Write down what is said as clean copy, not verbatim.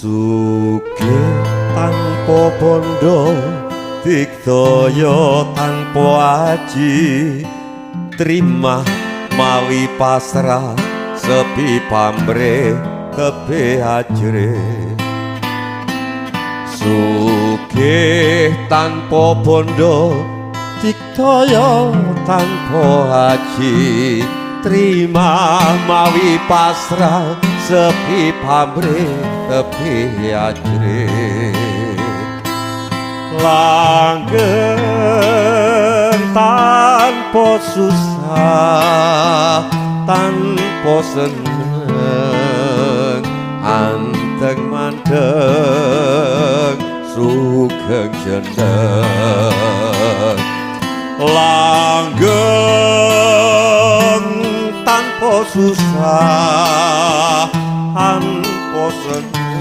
Sugih tanpa bondo, digdaya tanpa aji, trimah mawi pasrah, sepi pamrih tebih ajrih. Sugih tanpa bondo, digdaya tanpa aji, trimah mawi pasrah, sepi pamrih tebih ajrih. Langgeng tanpa susah, tanpa seneng, anteng mandeng sugeng jeneng. Langgeng tanpa susah, tanpa seneng.